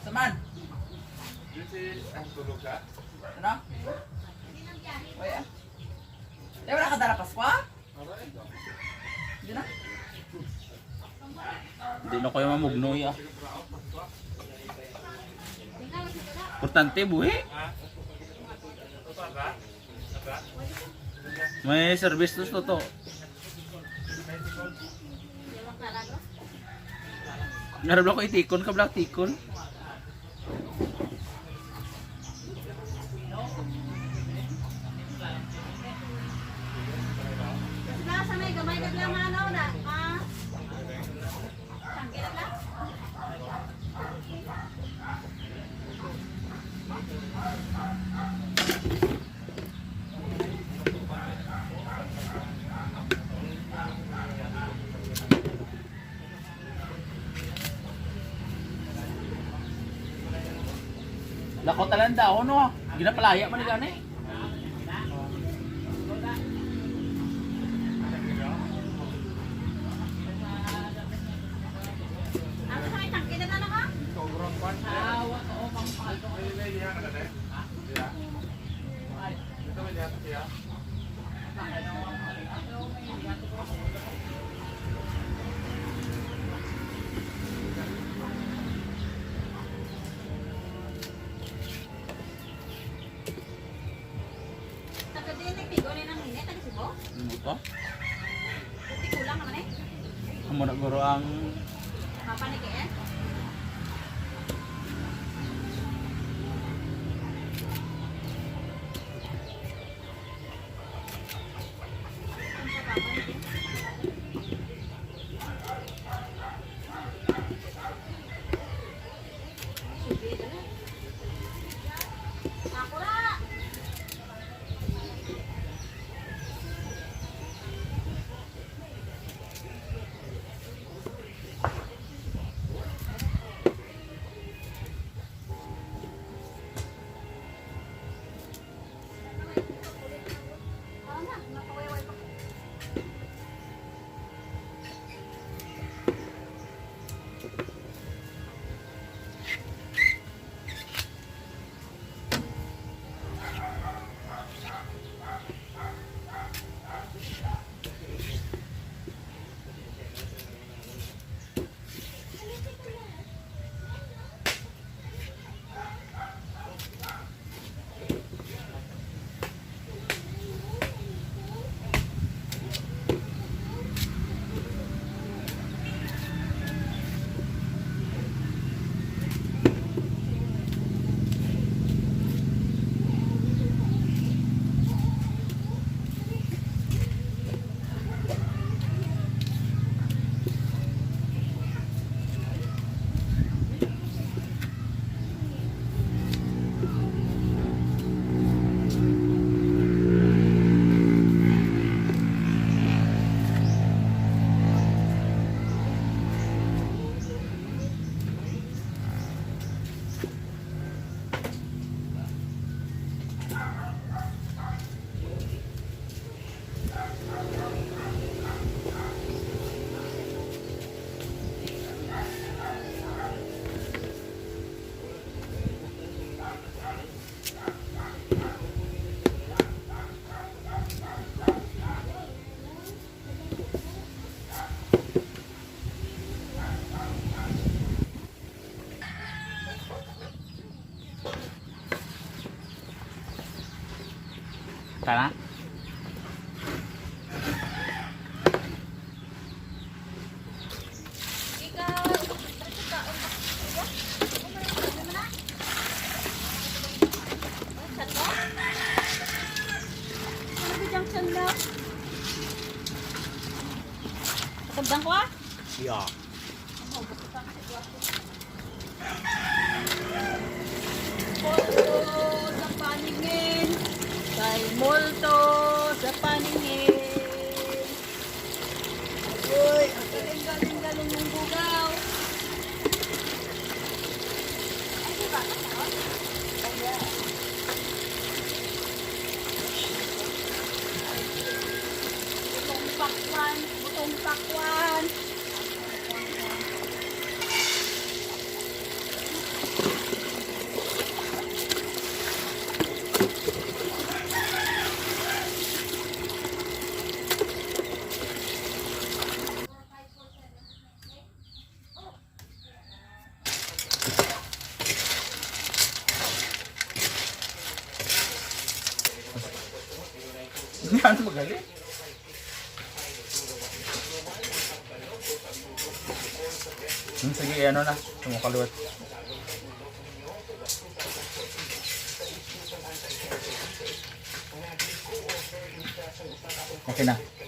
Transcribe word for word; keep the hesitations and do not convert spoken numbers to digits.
Saman. Yun si, ang tulog ka? Ano? Uy, ah. Di, wala ka dala Paskwa? Di na? Di na kayo mamugnoy, ah. Importante, buhi. May service to, to. Ngarap lang ko itikon, kabla tikon. Basta sa may gamay na lang, ano, na, ah, tangke na lang. Lakaw talan daw, no? Ginapalaya man ni gani. Ano sa itang kinatana ka? Taga diin nagtigo ni nang ini? Taga Cebu? Ano to? Tigulang naman eh. Amo na guro ang Papa ni Kian? Tara. Ano ba diyang sanda? Sandang ko, ah? Yeah. Multo sa paningin, kay multo sa paningin. Uy, ang galing, galing, galing ng bugaw. Ay, di ba? Ay, yeah. Butong pakwan, butong pakwan. Yan, magaling. Hmm, sige, ano na, sumukaluwat. Okay na.